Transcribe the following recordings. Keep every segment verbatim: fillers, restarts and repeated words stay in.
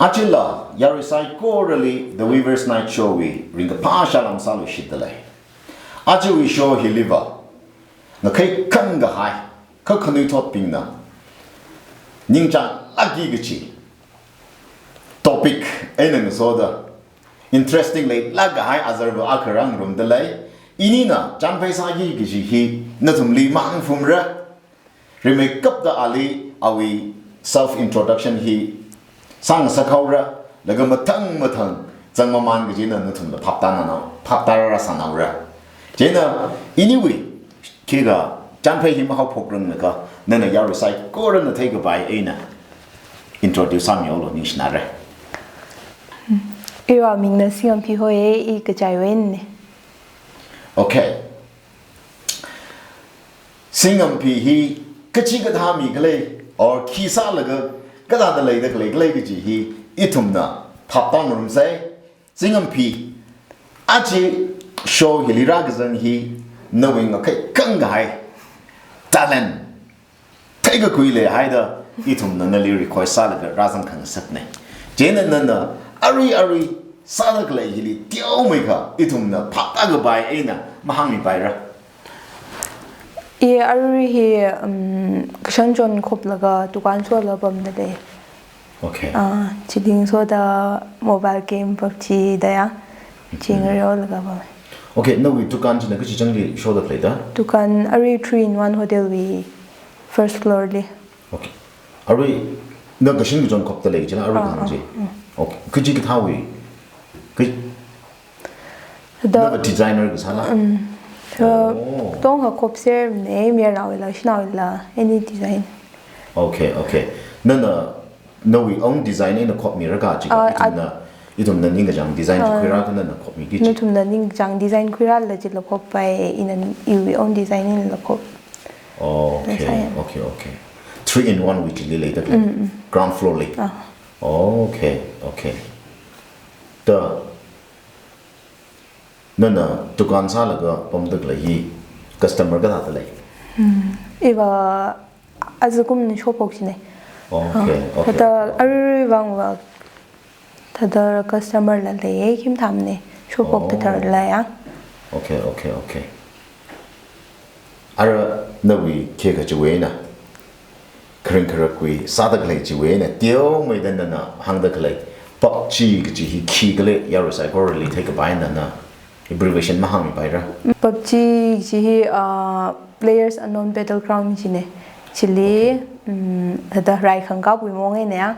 Ajala, yarui saikorali The Weavers Night Show wui ringkaphā salām sāluishitdalei. Ajawui show hiliva, ngakhai khangkahai, kakhanuithotbingna ningchānglāki kachi topic eina ngasoda, interesting leilāk kahai azarva akha rāngarumdalei. Inina chānphai sāki kaji hi nathumli mahāngphumra. Rimeikapta ali awui self introduction hi sāngasakhaora, laga mathang mathang zangmamān kajina nathumla phaptānanao, phaptārāsānaora. Chieina iniwui, khikha chānphai hi mahaophokranglaga, nana yarui saikorana theikapai eina introduce sāmihaolu, ningshinare. Iwui mingna Singamphi hoi, i Kachaiwuina. Okay. Singamphi hi kachikathā mi khalei, or khi sālaga kathāda leida khalei khalei kaji hi ithumna phaptāngarumsei. Singamphi, aja show hili rākazang hi nawui ngakhai khangkahai talent theikakhui leihaida ithumna nali request sālaga rāzangkhangasakna. Chieina nana arui arui sāda khalei hili teomeikha ithumna phaptākapai eina mahāngmipaira. I arui hi, um, kashan chon khoplaga dukan solaga pamdalei. Okay. Ah, chili ngasoda mobile game PUBG da ya. Chi ngareolaga pam. Okay, nawui dukan china kachi changli shoda khaleida? Dukan arui Three in One Hotel wui first floor li. Okay. Arui, na kashan kachon khopdalei chila arui Ah, kahāng ah, chi. Mm. Okay. Kachikathāwui. Ka-, Da nava designer kasāla? Um, so, Oh. tongkha khopsermana, mayarnaowuila, shanaowuila, any design. Okay, okay. Nana, nawui own design eina khopmira kachi ka, Ah, ithumna, ithumna ningkachāng design chi Ah. khuirākha nana khopmiki chi. Nathumna ningkachāng design khuirāla chila khoppai, ina iwui own design einala khop. Okay, Sai. okay, okay. Three in one wui chili leida khalei. Mm, mm. Ground floor li. Ah. Okay, okay. Da, nana dukan sālaga pamda khalei hi customer kathāda lei? Hmm. Iva ajakumna shophok china. Okay, Ah, okay. Thāda arui vangva thāda customer la lei, khim thamna, shophok Oh. thāda lei ya. Okay, okay, okay. Ara nawui khikha chiwui eina, kharing kharakwui sāda khalei chiwui eina, teomeida nana hāngda khalei, PUBG kachi hi khi khalei yarui saikorali theikapai nana abbreviation mahāngmipaira. PUBG chi hi, ah, Players Unknown Battleground china. Chili, Okay. um, thāda rai khangkapwui maong eina ya.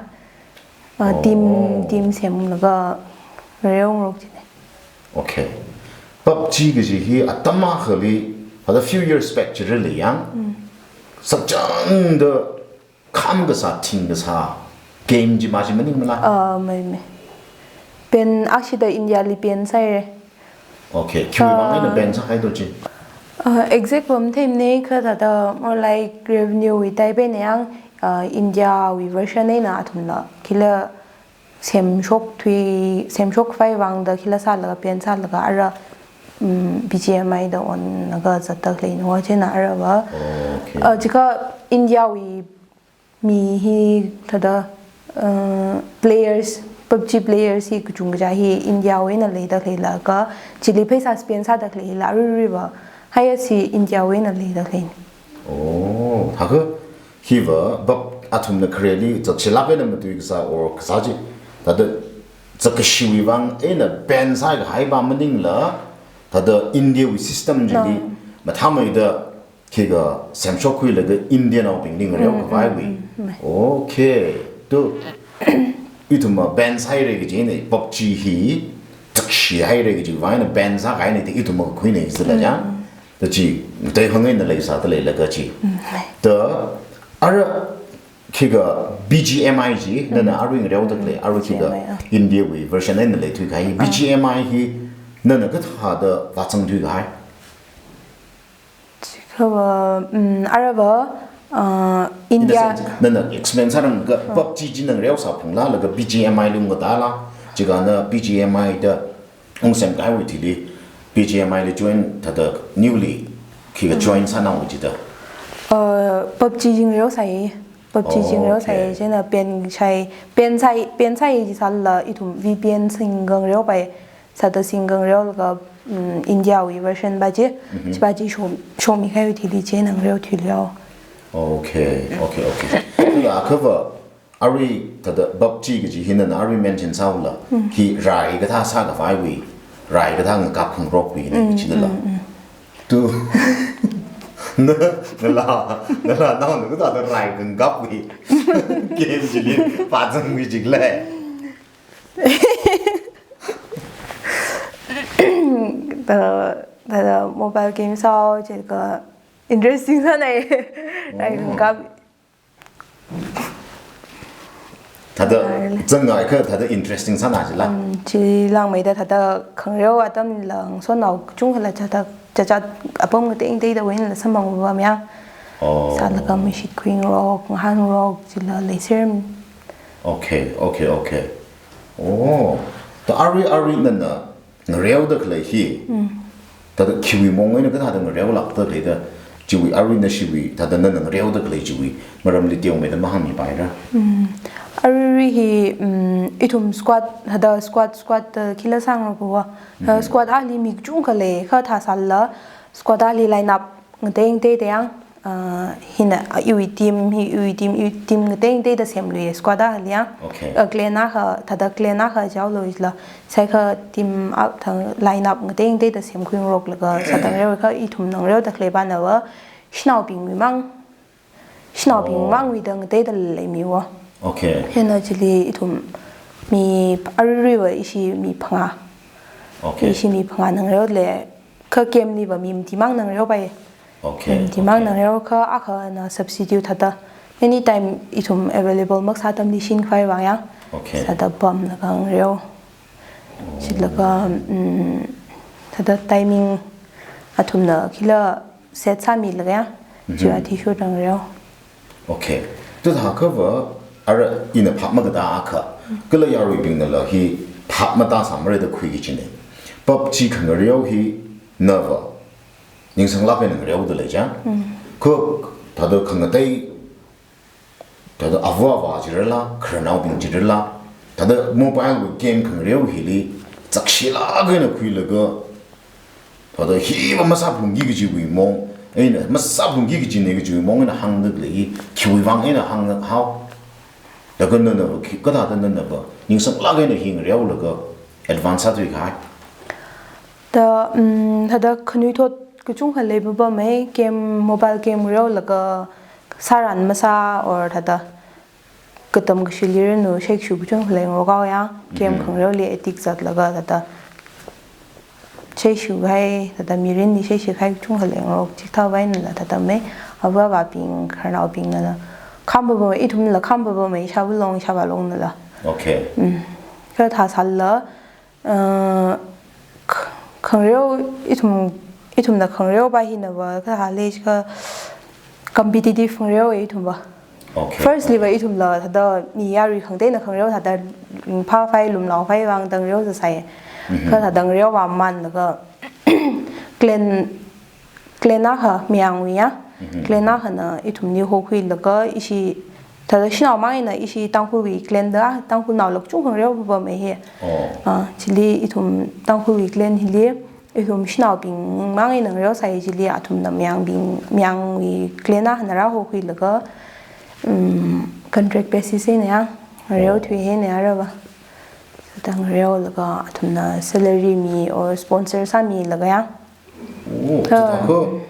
Ah, team, Oh. team semlaga ngareongarok china. Okay. PUBG kaji hi atam akhali, for the few years back chili yang, Mm. sakchangda kham kasā, thing kasā game chi machi maningmala? Ah, mai, mai. Ban, ashida India li ban sāhaira. Okay, khiwui vang eina Ah. ban sāhaido chi? Ah, exact va matheimana, kha thāda more like revenue wui type eina yang, ah, India wui version eina athumla khila semshokthui, semshokpai vangda khila sālaga ban sālaga ara, um, B G M I da onlaga zatda khaleina china arava. Okay. Ah, chikha India wui mi hi thāda, uh, players, PUBG players hi kachungkha hi India wui eina leida khaleilaga, chili pheisā spend sāda khaleila aruiruiva, highest hi India wui eina leida khaleina. Oh, thākha hiva PUB-, athumna khareli zakshilāk eina matui kasā or kasā chi, thāda zakkashiwui vang eina ban sākahaiva maningla, thāda India wui system chili Ah. mathāmeida khikha semshokkhuilaga Indianaobingli ngareokhavaiwui. Mm, mm, mm, mm. Okay. Tu, ithumva ban sāhaira kaji eina, PUBG hi zakshihaira kajiwui vang eina ban sākahaina da ithumva kakhuina jila ya. Mm. Da chi, da hāngngaina leisāda leilaga chi. Mm. Da, ara, khikha B G M I chi, Mm. nana arui ngareoda khalei, arui khikha B G M I, ah. India wui version eina leithuikahai. Ah. B G M I hi, nana kathāda vāzangthuikahai? Chikhava, um, arava, uh, In the India sense, nana explain sāranga Ah. PUBG chi na ngareosā phungla, laga B G M I li ungkatala, chikha na B G M I da ungsemkahaiwui thili, B G M I li join thāda newly khikha Mm. join sānaowui chida. Uh, PUBG chi ngareosāi. PUBG chi ngareo sāi, chieina ban shai, ban shai, ban shai chi sālala ithum V P N singkhangareo pai, sāda singkhangareolaga, mm, India wui version pa chi, chi pa chi show, show mikahai thili chieina ngareo thuilu. Okay, okay, okay. Kala akhava, arui thāda PUBG kaji hi nana arui mention sāhaola, hi rai kathā sākhavaiwui, rai kathā ngakap khangarokwui na kajila. Tu, na, nala, nala, naona kathāda rai ngakapwui game chili pāzangmi jikle. Thāda, thāda mobile game sāhao jiakha interesting sānai. Rai ngakap. Thāda, zangngai kha thāda interesting sāna jila. Mm, chilangmeida thāda khangareo atamla ngasotnao kachungkhala thāda, chachat apam ngatei ngateida wui eina samphang vāmya. Oh. Sālaga mashit khuingarok, ngahānngarok, chila leiser. Okay, okay, okay. Oh. Thāda arui, arui nana ngareoda khalei hi. Mm. Thāda khiwui mong eina kathāda ngareolākda khalei da, chiwui arui nashiwui, thāda nana ngareoda khalei chiwui maramli teomeida mahāngmipaira. Mm. Aruirui hi, mm, ithum squad, thāda squad, squad da khila sāngarok kho. Thāda squad ali mi kachungkha lei, kha thā sālala, squad ali line up ngatei ngateida yang, ah, hina, ah, iwui team, hi iwui team, iwui team ngatei ngateida semlui squad ali yang. Okay. Ah, clan akha, thāda clan akha jihaolu jila, sākha team up thā line up ngatei ngateida semkhuingaroklaga sāda ngareokha ithumna ngareoda khalei pa nava, shanaobingwui mang, shanaobing mangwuida ngateida leimi wo. Okay. Hina chili ithum mi aruiruiva ishi mi phangā. Okay. Ishi mi phangāna ngareole, kha game liva mi matimangna ngareopai. Okay, mi matimangna ngareokha akhana substitute thāda. Anytime ithum available makasā atamli shinkhavai vang yang. Okay. Sāda pamlaga ngareo. Chilaga, mm, thāda timing athumna khila set sāmilaga yang, chiwui athishurda ngareo. Okay. Thāda akhava, ara ina phap makatā akha, kala yaruibingnala hi phap matāsāmara da khuiki kajina. PUBG khangareo hi nava ningsanglāk eina ngareoda lei ja. Mm. Kha thāda khangatei thāda āva āvā chirala, khararnaobing chirala, thāda mobile wui game khangareo hili, chakshilāk eina khuilaga, thāda hiva masāphungki kajiwui mong, eina masāphungki kajina kajiwui mong eina hāngda khalei hi, khiwui vang eina hānghao. Laga nanava, khi, kathāda nanava, ningsanglāk eina hi ngareolaga, advance sāthuikahai. Thāda, mm, thāda khanuithot kachungkha leipapamei, game, mobile game ngareolaga, sāran masā or thāda katam kashili rinlu shaishu kachungkha leingarok haoya, game khangareoli addict zatlaga thāda shaishukahai, thāda mirinli shaishukahai kachungkha leingarok, chikathāwui einala thāda mei, āva āvābing, khararnaobingnala khampapamei, ithumla khampapamei, ishāvā long, ishāvā longnala. Okay. Mm. Kha thā sālala, Uh, kh-, khangareo ithum, ithumna khangareo pa hinava, kathā lei jiakha competitive ngareo ithumva. Okay. Firstly va ithumla thāda mi yarui khangateina khangareo thāda, mm, phākhavai lumlaokhavai vang thāda ngareo sāsai. Mhm. Kha thāda ngareo va manlaga clan clan akha Mayangwui ya. Mhm. Clan akhana ithumli hokhuilaga ishi, thāda shanao mang eina ishi Tangkhulwui clan da, Tangkhulnaola kachungkha ngareo papamei hi. Oh. Ah, chili ithum Tangkhulwui clan hili, ithum shanaobing mang eina ngareo sāi chili athumna Mayangbing, Mayangwui clan akhana rāhokhuilaga, um, contract basis eina ya, ngareo thui eina ya rava. Thāda ngareolaga athumna salary mi or sponsor sāmilaga ya. Oh, thāda kha,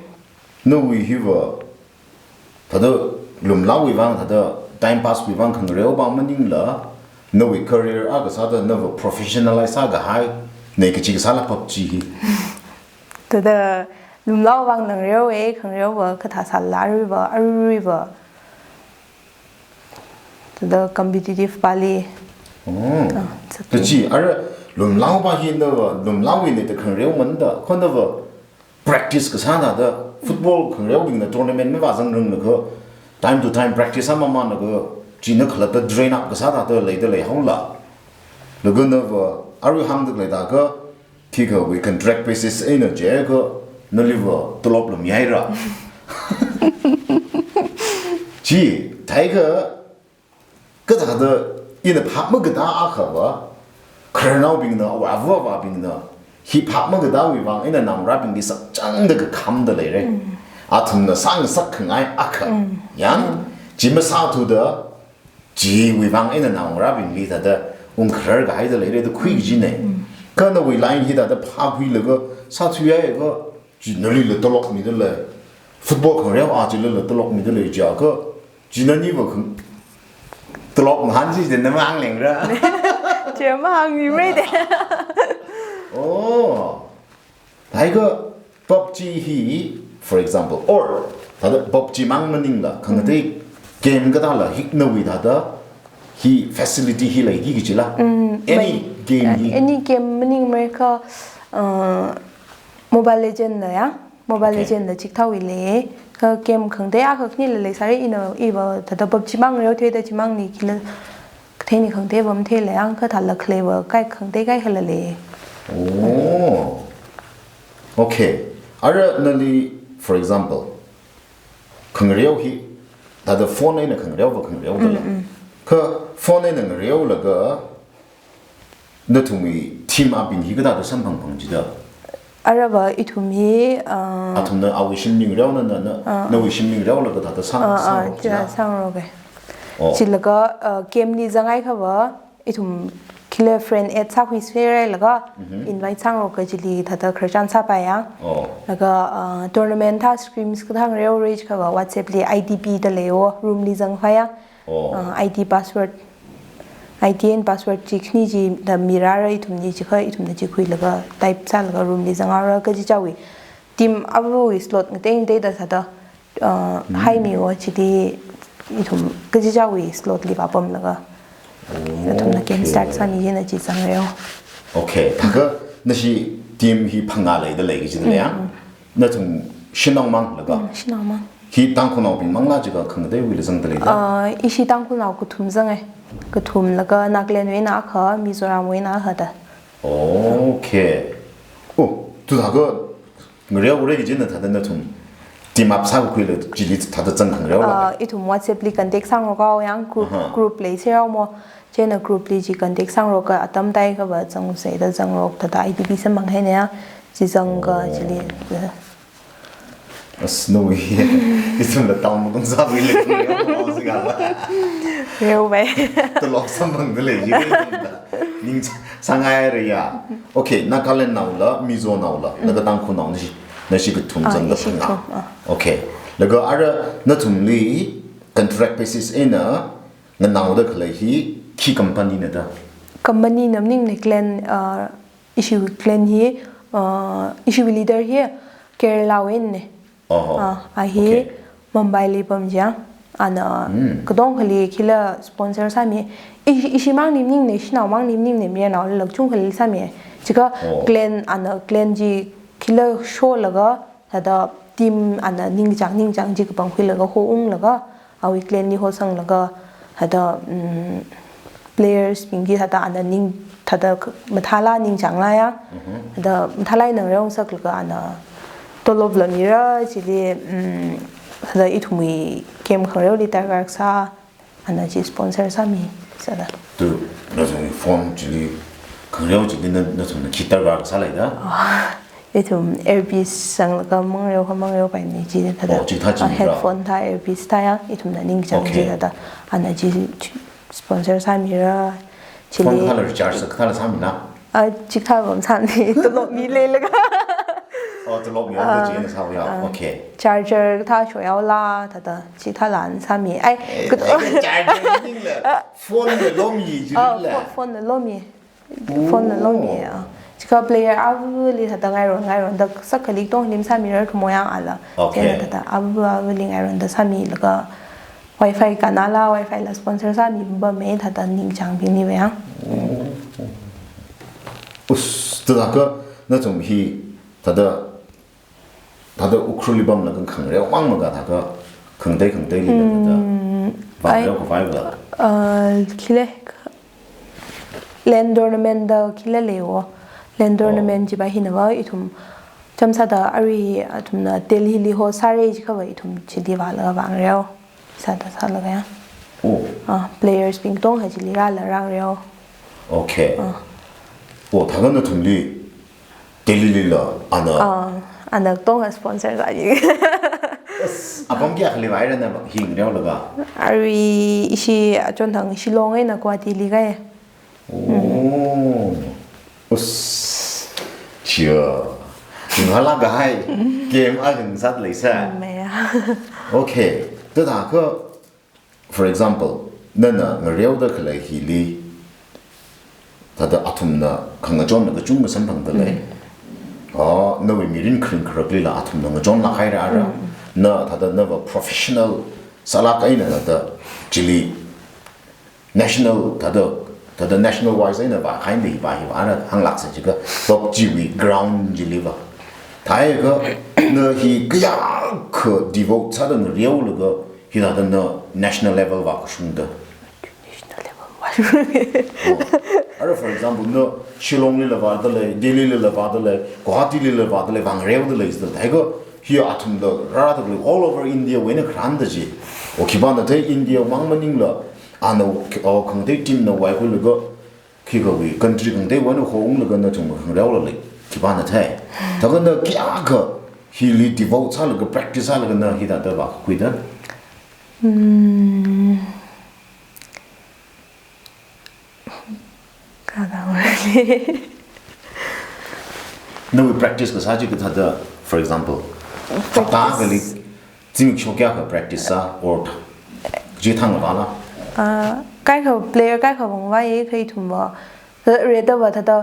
nawui hiva, thāda lumlaowui vang, thāda time pass wui vang khangareo pa maningla, nawui career akha sāda nava professionalize sākahai, nei kachi kasāla PUBG hi. Thāda lumlao vang ngareo e, khangareova kathā sālala aruiva, aruiruiva. Thāda competitive pali. Oh. Ah, it's okay. Tachi, ara lumlao pa hi nava, lumlaowui nei thāda khangareo manda, kho nava practice kasā thāda, football khangareobingna tournament mavāzangranglaga, time to time practice sāmamānlaga, china khalatta train up kasā thāda leida leihaola. Laga nava, arui hāngda khaleida kha, thikhawui contract basis eina jiakha, naliva tolop lam yaira. Chi, Theiakha, kathāda ina phap makatā akhava, khararnaobingna, ava avābingna, hi phap makatāwui vang eina naongarābingli sakchangda kakhamda leira. Athumna sāngasak khangai akha. Yang, chi masāthuda, chiwui vang eina naongarābingli thāda ungkharar kahaida leira da khui kajina. Kha nawui line hi thāda phākhuilaga sāthuihaiakha, chi nalila tolok mida lei. Football khangareo a chilala tolok mida lei jiakha, chi naniva khang-, tolok mahān chi de na mahānglengra. Chi mahāngmimara de. Oh. Theiakha PUBG hi, for example, or thāda PUBG mang maningla, khangatei game kathāla hi nawui thāda hi facility hi leiki kajila. Any game hi. Any game maningmara kha, uh, Mobile Legend la ya. Mobile Legend la chikathāwui lei. Kha game khangatei akha khanila leisāra, ina iva thāda PUBG mang ngareothuida chimangli khila katheini khangateiva matheila yang, kha thāla khaleiva kai khangatei kaikhala lei. Oh. Okay. Ara nali, for example, khangareo hi, thāda phone eina khangareova khangareoda lei. Kha phone eina ngareolaga, nathumwui team apin hi kathāda samphangphang jida? Arava ithum hi, uh, athumna awui shimli ngareona, na, na, nawui shimli ngareolaga thāda sang, uh, uh, sangrok jida? Sangrok e. Oh. Chilaga, uh, game li zanghaiakhava, ithum khila friend add sākhuiserhailaga, invite sangrok kha chili thāda khararchan sāpai ya. Oh. Laga, uh, tournament thā scrims kathā ngareora jiakhava WhatsApp li I D pida leiwo, room li zangpai ya. Oh. Uh, I D password, I D and password chi khani chida mirara ithumli, jiakha ithumna chi khuilaga type sālaga room li zanghaora kaji chiwui. Team avawui slot ngatei ngateida thāda, uh, haimiwo chili ithum kaji chiwui slot li vāpamlaga. Athumna game start sāmi chieina chi zangreo. Okay, thākha nashi team hi phangā leida lei kajida lei ya? Nathum shanao mang laga? Mm, shanao mang. Hi Tangkhulnaobing mangla jiakha khangateiwuila zangda leida? Ah, ishi Tangkhulnao kathum zanga. Kathum laga Nagalandwui eina akha, Mizoramwui eina akha da. Okay. Oh, tu thākha ngareora kajina thāda nathum team up sākakhuila chili thāda zang khangareola? Ah, ithum WhatsApp li contact sangrok haowa yang, group, group leiserhao mo. Chieina group li chi contact sangrok kha atam taiakhava zangsa da zangrok thāda I D pida samphanghaina ya. Chi zangakha chili, uh, As nawui, ithumla town matung sāwuila khangareo sākhala. Ngareopai. Tolok samphangda lei jiakha ithumla ning sāngaira ya. Okay, Nagalandnaola, Mizonaola, laga Tangkhulnao nashi, nashi kathum zangda phangā. Ah, ishi kathum, ah. Okay. Laga ara nathumli contract basis eina nganaoda khalei hi khi company na da? Company na maningna Clan, uh, Ishiwui Clan hi, uh, ishiwui leader hi Kerala wui eina. Oho. Ah, a hi Mumbai li pam jiya. Ana katongkhali khila sponsor sāmi. Ishi, ishimangli maningne, shanaomangli maningne, mayarnaola kachungkhali sāmi. Jiakha Clan, ana Clan chi khila sholaga, thāda team ana ningchāng, ningchāng chi kapangkhuilaga hounglaga, awui Clan li hosanglaga, thāda, mm, players bing chi thāda ana ning, thāda k-, mathāla ningchāngla ya. Thāda mathāla eina ngareosaklaga ana tolopla mira, chili, mm, thāda ithumwui game khangareoli darkar sā, ana chi sponsor sāmi sāda. Tu, nathumwui phone chili khangareo chili na, nathumna khi darkar sālei da? Ithum earpiece sanglaga mangareo kha mangareopaimi chi thāda. Oh, chikathā chi mira? Headphone thā, earpiece thā ya, ithumna ningchāng chi thāda. Ana chi, chi sponsor sāmira. Phone chili kathāla recharge kathāla sāmila? Ah, chikathā bam sāmi, tolop mileilaga. Oh, tolop mihaoda chieina sāya. Okay. Charger kathā shoihaola, thāda, chithāla ana sāmi. Ai, eh, charger ningla, phone la lomi jila. Ah, pho-, phone la lomi. Phone la lomi, ah. Jiakha player avali thāda ngairon, ngaironda sākhali katongkhali masāmira khamoyang ala. Okay. Chieina thāda avu, avali ngaironda sāmilaga Wi-Fi kanala, Wi-Fi la sponsor sāmi bammi thāda ningchāng bingni vayang. Us, thāda kha nathum hi thāda Thāda Ukhrulli pamlaga khangareo mang makha thākha khangatei khangateili thāda. Mm, vāngareo ai, khavai va. Uh, khile, land tournament da khile leiwo. Land tournament chiva hina va ithum chānsāda arui athumna Delhili hosāra jiakhava ithum chili vālaga vāngareo. thāda sālaga ya. Oh. Ah, players bing katonga chili rāla rāngareo. Okay. Ah. Oh, thākha nathumli Delhi lila ana. Ah, ana katonga sponsor sāi. Yes. Apam kayākha leivaira na hi ngareolaga? Arui ishi achonthang Shillong eina Guwahati li kai. Oh. Us. Chia. Ngala kahai. Game a ngasat leisa. Maya. Okay. Thākha, for example, nana ngareoda khalei hili, thāda athumna khangachonna kachungkha samphangda lei. Mm. Ah, nawui mirin kharing kharaklila athumna ngachonlāk haira ara. Mm. Na thāda nava professional sālāk eina thāda chili national, thāda, thāda national wise eina vākahai hi va hi va ara hānglāksa jiakha PUBG wui ground chili va. Thākha na hi kayākha devote sāda ngareolaga hi thāda na national level vākashungda. National level vā. Oh. Ara, for example, na Shillong lila vāda lei, Delhi lila vāda lei, Guwahati lila vāda lei, vāngareoda lei sāda. Thākha hi athumda rāda lei all over India wui eina kharānda ji. Oh, khipāna thei India mang maningla, ana, oh, khangatei team na vaikhuilaga, khikhawui country khangatei wui eina hounglaga nathum khangareola lei, khipāna thei. Thākha na kayākha hili devote sālaga, practice sālaga na hithāda vākakhuida? Hmm. Kādang. Nawui practice kasā chi kathāda, for example, practice. Hapta akhali zimiksho kayākha practice sā, or chi thangvāla? Ah, kaikha player kaikha vāngvāya, kha ithum va, reda va thāda,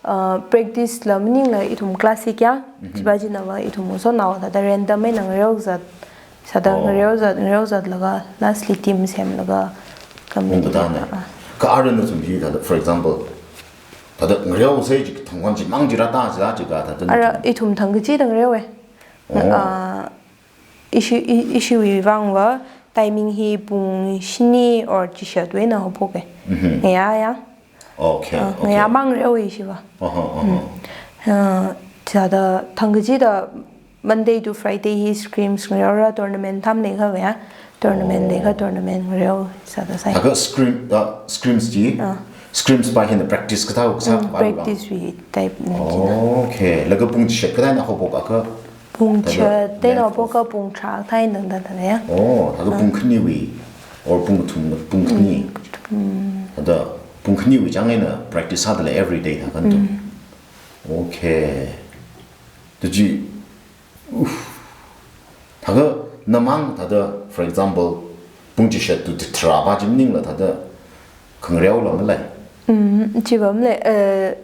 ah, practice la maningla ithum classic ya, Mhm. chiva china va ithum ngasotnao thāda random eina ngareozat, sāda Oh. ngareozat, ngareozatlaga, lastly team semlaga, Ungkatana. Ah. Kha ara nathum hi thāda, for example, thāda ngareosei ji thangkhan chimang ji rāta ji la jiakha thāda Ara nathum. Ithum thangkachida ngareowa. Oh. Ah, ishi, i-, ishiwui vang va timing hi pung shini or chishatwui eina haophoka. Mhm. Ngayā ya. Okay, Ah, okay. Ngayā mang ngareowa ishi va. Aha, aha. Hmm. Ah, thāda thangkachida Monday to Friday hi scrims ngareora, tournament tham leikha va ya. Tournament Oh. leikha tournament ngareo sāda sāi. Thākha scrim, ah, scrims chi? Ah. Scrims pa hina practice kathā kasā Mm, pa practice wui type na china. Okay. Laga pung chishat kathā eina haophok akha? Pung Thāda chishat eina length of haophok akha pung tharā kathā eina tangda thāda ya. Oh, thākha Ah. pung khaniwui or pung kathum, pung khani. Mm. Mm. Thāda pung khaniwui chang eina practice sāda lei every day thākha tu. Mm. Okay. Tu chi, uff. Thākha namang thāda, for example, pung chishat to tharā pa chi maningla thāda khangareola malei? Mm, chiva malei, eh,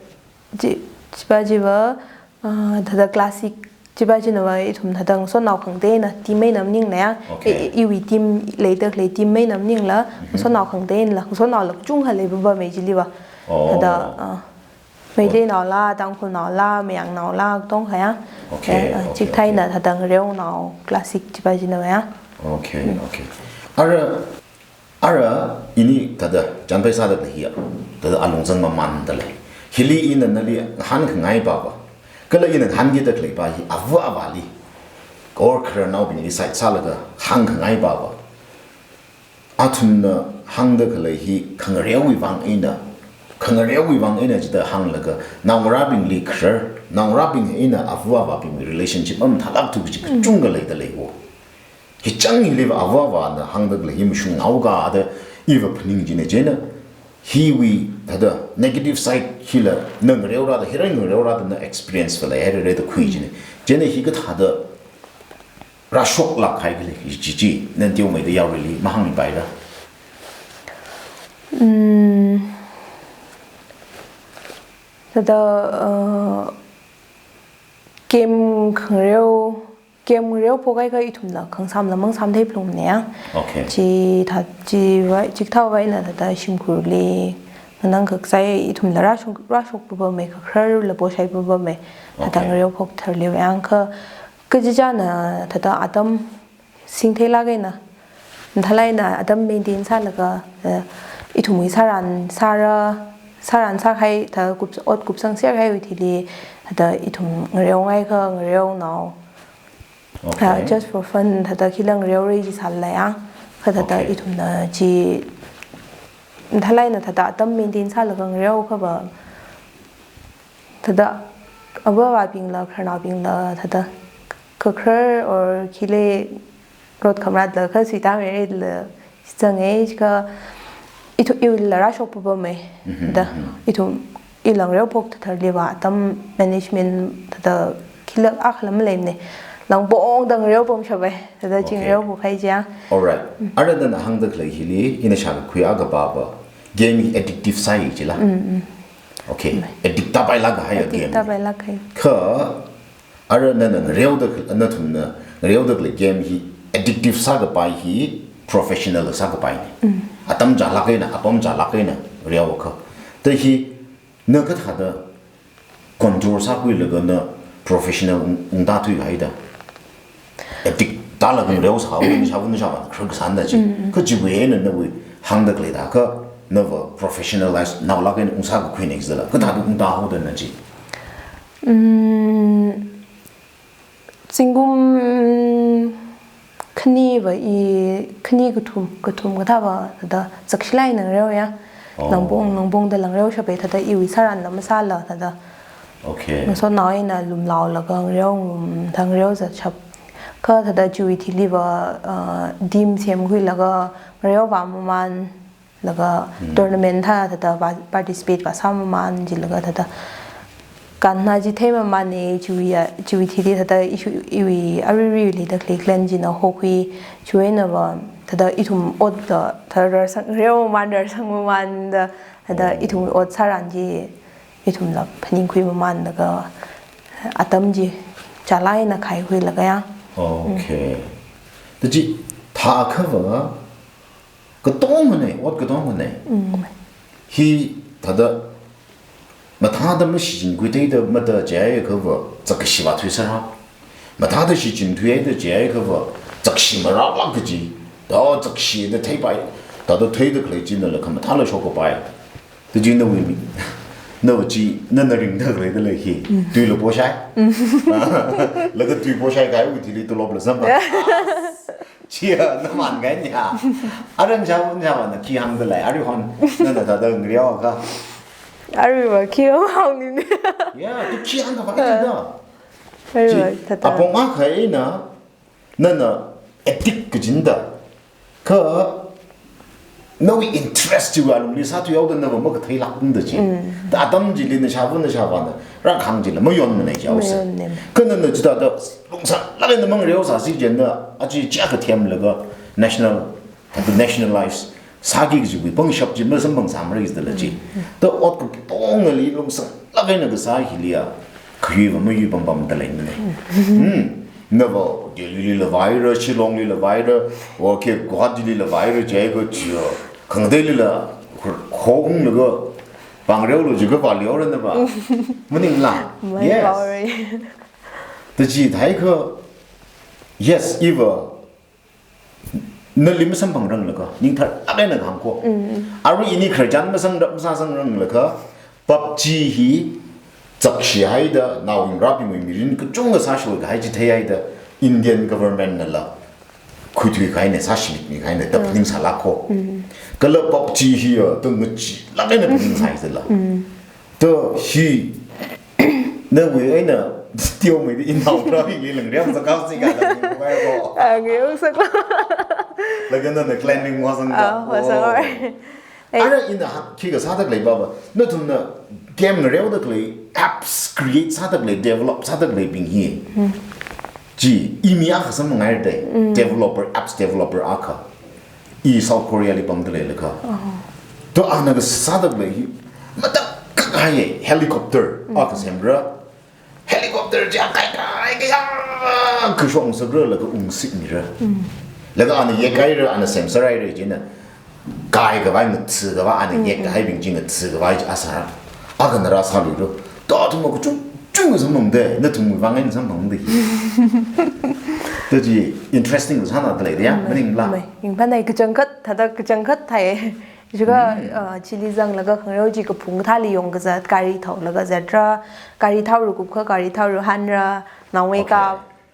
chi, chiva chiva, ah, thāda classic, chiva china va ithum thāda ngasotnao khangatei eina, team eina maningla ya. Okay. I, i, iwui team leida khalei team eina maningla, Mhm. ngasotnao khangatei einala, ngasotnaola kachungkha leipapama chili va. Oh. Thāda, ah, Meiteinaola, Tangkhulnaola, Mayangnaola, katonga ya. Okay, Eh, ah, okay, chikathā eina okay. thāda ngareonao classic chiva china va ya. Okay, Mm. okay. Ara, ara ini thāda chānpai sāda khalei hiya, thāda alungzang mamanda lei. Hili ina nali ngahānkhangai pa va, kala ina ngahānkida khalei pa hi ava avāli or khararnaobingli side sālaga hāngkhangai pa va, athumna hāngda khalei hi khangareowui vang eina, khangareowui vang eina jida hānglaga, naongarābingli kharar, naongarābing eina ava avābingwui relationship mamathālākthu kaji Mm. kachungkha leida leiwo. Hichang hili va ava avāna hāngda khalei hi mashunghaoka da iva phaning jina, chieina hiwui thāda negative side hila na ngareorada, hirai ngareorada na experience va leihairada khui Mm. jina. Chieina hi kathāda rāshoklāk kahai khala, chi chi, nana teomeida yaruili mahāngmipaira. Mm. Thāda, uh, game khangareo, game ngareo phok kahai akha ithumla khangasāmla mangasāmthei phalungmana ya. Okay. Chithā, chiva, chikathāva eina thāda shimkhurli nganang kakazai ithumla rāshok, rāshok papama, khakhararla poshai papama. Thāda Okay. ngareo phok tharli yang kha, kachichāna thāda atam singtheilāk eina, mathālāk eina atam maintain sālaga, eh, ithumwui sāran sāra, sāran sākahai thāda kup, ot kupsang serkahaiwui thili, thāda ithum ngareongaikha ngareonao. Okay. Ah, just for fun, thāda khila ngareora ji sālala ya. Kha thāda Okay. ithumna chi, mathālāk eina thāda atam maintain sālaga ngareo kha va, thāda avāva̱bingla, khararnaobingla, thāda kakharar or khili rot khamratla kha suitāmeila, chang e, kha ithu iwuila rāshok papam e. Mhm, Da, mhm. Ithum ilang ngareo phok thāda liva, atam management thāda khila akhala maleimana. Langpongda ngareo pamshap e, thāda chi Okay. ngareo phok hai chiya. Alright. Mm. Ara nana hāngda khalei hili, ina shākakhui akha pava, game hi addictive sāi chila. Mm, mm. Okay. Addict tāpailāk kahai Addict game. tāpailāk kahai. Kha, ara nana ngareoda, nathumna ngareoda khalei game hi addictive sākapai hi professional sākapai ni. Mm. Atam chālāk eina, apam chālāk eina ngareo kha. Thāda hi, na kathāda control sākhuilaga na professional ung, ungtā thuihaida. Addict tālaga ngareo sāhaoda, nishāvā nishāvā khar kasāna chi. Mm, mm. Kha chiwui eina nawui hāngda khalei thākha, nava professionalize naolāk eina ungsākakhui next la. Kathāda ungtā haoda na chi. Mm, zingkum khaniva i, khani kathum, kathum kathāva, thāda zakshilāk eina ngareoya. Oh. Langpong, langpongdala ngareoshap e, thāda iwui sāranla masāla, thāda. Okay. Ngasotnao eina lumlaolaga ngareo, um, thāda ngareo zatshap. Kha thāda chiwui thiliva, uh, team semkhuilaga ngareovā mamān, laga Mm. tournament thā, thāda va-, participate vāsā mamān jilaga thāda. Kanna chi thei mamān e, chiwui ya, chiwui thili thāda issue, iwui aruiruili da khalei clan china hokhui, chiwui einava, thāda ithum otla, thāda rarsang, ngareo mamān, rarsang mamānda, thāda Oh. ithum ot sāran chi, ithumla phaningkhui mamānlaga, atam chi chālāk eina khaikhuilaga ya. Okay. Mm. Da chi, thākhava, katonga nei, ot katonga nei. Mm. Hi thāda mathāda mashichinkhui theida mada jiakha va, zakkashi vāthui sāra. Mathāda shichinkhui theida jiakha va, zakkashi marālāk kaji. Da zakkashi da theipai, thāda theida khalei chinala khamathāla shokkapai. Da chi nawui mi, nawui chi, nana ringda khaleida lei hi. Mm. Tuila poshai. Mm. Laga tui poshai kahaiwui thili tolopla samphang. Chiya, na mangai niya. Ara nishāvā, nishāvāna khi hāngda lei, aruihon, nana thāda ngareo kha. Aruiva khi hāng ni. Ya, tu khi hāngkhavai ni da. Aruiva, Chi, thāda. Apong akha eina, nana addict kajina da. Kha, nawui interest chiwui alungli sāthuihaoda nava makatheilāk pamda chi. Mm. Da atam chili nishāvā, nishāvāna rākhang chila mayonmanei jihaosa. Mayonmanei. Kha nana chithāda lungsālāk eina mangareo sāsi chieina, achi chiakha themlaga national, thāda nationalize sāki kajiwui pangshap chi masamphang sāmara jidala chi. Mm. Da ot katongali lungsālāk eina kasā hiliya, khayuiva mayuipam pamda leimanei. Mm. Hmm. Nava Delhilila vāhaira, Shillonglila vāhaira, or khe Guwahatila vāhaira, jiakha chiya, khangateilila khonglaga pāngareolu jiakha vāleora nava. Maningla? Mai Yes. vāore. Da chi thākha, yes, iva nali masamphangranglakha, ningtharlāk eina kahāng ko. Mm. Arui ini khararchan masang, masāsangranglaga, PUBG hi zakkashi haida, naongarābingwui mirin kachungkha sāshoi kahai chi theihaida, Indian government nala khuithui kahaina, sāshimit mi kahaina, da Mm. phaningsālāk ko. Mm. Kala PUBG hiya, da ngacheelāk eina phaningsāi jila. Mm. Da hi, nawui eina, teomeida inaongarābingli ngareo sākhuisi kaji ningkhavai ko. Ah, ngareo sākhui. Laga nana clan ring vāsang da. Ah, vāsang Oh. oi. Eh. Ara ina ha, khi kasāda khalei pava, nathumna game ngareoda khalei, apps create sāda khalei, develop sāda khaleibing hi. Hmm. Chi, i mi akha samphanghaira dei, Mm. developer, apps developer akha. I South Koreali pamda leilakha. Oh. To ana kasāda khalei hi, matakhak kahai helicopter Mm. akha semra. Helicopter chi kaikai kayākha shokngasakra laga ungsikmira. Mm. Laga ana yekhaira, ana semserhaira chieina, kaikhavai, ngathākhavai, ana Mm, mm. yekhaibing chi ngathākhavai chi asāra. Akhana rāsāluira. Da athumva kachungchung samphangda, nathumwui vang eina samphangda hi. Da chi interesting kasāna da lei da ya, Mm, maningla? mai. Ringphānai, kachangkhat, thāda kachangkhat thai. Jiakha, Mm. uh, chili zanglaga khangareo chi kaphung kathāli yongkazat, gari thaolaga zatra, gari thaora kupkha, gari thaora hanra, naowui Okay. kap,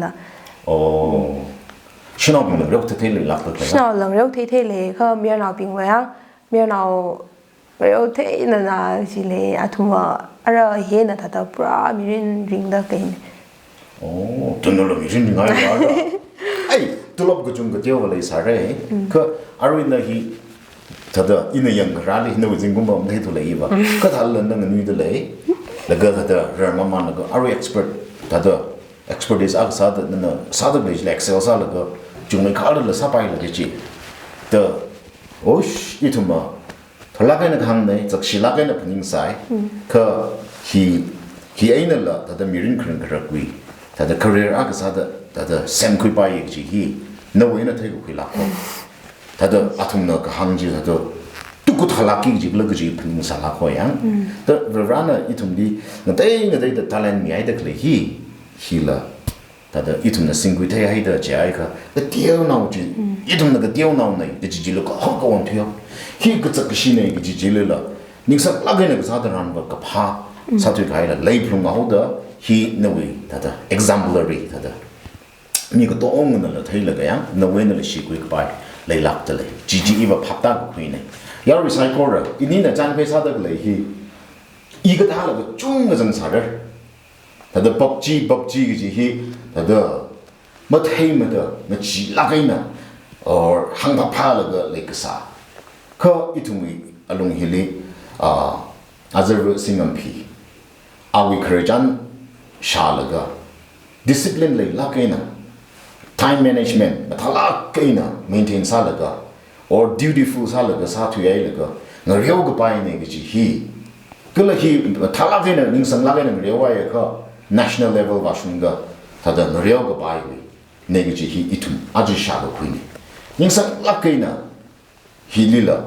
hila. Oh. Shanaobingla ngareo theithei leilāka kala? Shanao ngareo theithei lei, kha mayarnaobingwui ya, mayarnao ngareo theina na chili, athumva ara hina thāda pura mirin ringda kahaina. Oh, thānala mirin ringai vāda. Ai, tulop kachung kateova leisāra. Kha aruina hi thāda ina yangkharāli nawui zingkum pam theithu leiva. Kha thālala nana nganuida lei. Laga thāda rarmamānlaga arui expert thāda expertise akha sāda nana sāda lei chili excel sālaga chungmeikharāla sāpailaga chi. Da, osh, ithumva tharlāk eina kahāngna, zakshilāk eina phaningsai. Kha hi, hi einala thāda mirin kharing kharakwui thāda career akha sāda thāda semkhuipaiya kaji hi nawui eina theikakhuilāka. Thāda athumna kahāng chi thāda tukkut hālākki kajila kaji phaningsālāka yang. Da Varivarana ithumli ngatei ngateida talent mihaida khalei hi, hila thāda ithumna singkhui theihaida jiakha, kateonao chi, ithumna kateonaona kaji chili kahak kawang thuiya. Hi kazak kashina kaji chilila, ningsanglāk eina kasā tharan va kaphā sāthuikahaila leiphalunghaoda hi nawui thāda exemplary thāda mi katongnala theilaga yang nawui eina leishikhui kapai leilākda lei. Chi chi iva phaptākakhuina. Yarui saikora, inina chānphai sāda khalei hi, i kathāla kachungkha zangsāra. Thāda PUBG, PUBG kaji hi, thāda matheimada, ngacheelāk eina, or hāngphāphālaga leikasā. Kha ithumwui alung hili, ah, Azarva Singamphi, awui khararchan shālaga, discipline leilāk eina, time management mathālāk eina maintain sālaga, or dutiful sālaga sāthuihailaga, ngareokapaina kaji hi. Kala hi mathālāk eina, ningsanglāk eina ngareohaiakha, national level vāshungda, thāda ngareokapaiwui na kaji hi ithum aja shākakhuina. Ningsanglāk eina, hilila,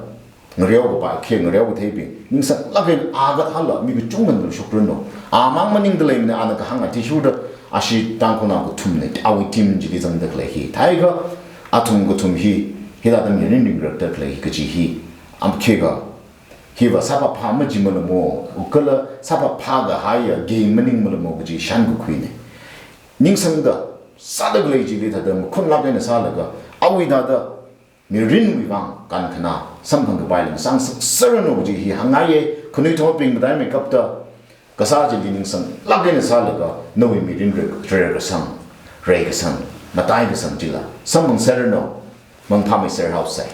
ngareokapai, khe ngareokatheibing, ningsanglāk eina a kathāla mi kachungkhana shokranu. Amang maningda leimana, ana kahāng athishurda, ashi Tangkhulnao kathumna, awui team chili zangda khalei hi. Thākha, athum kathum hi, hithāda mirin ringrakda khalei kaji hi. Am khikha, hiva sāphāphā majimalamo, kala sāphāphākahaiya game maningmalamo kaji shānkakhuina. Ningsangda, sāda khalei chili thāda makhunlāk eina sālaga, awui thāda, mirinwui vang kankhana samphangkapai lāngsang sāserranu kaji hi hāngngaiya. Khanuithotbing mataimeikapta kasā chili ningsanglāk eina sālaga nawui mirin re-, reikasang, reikasang, mataikasang chila samphangserranu. Mangphāmeiserhaosa.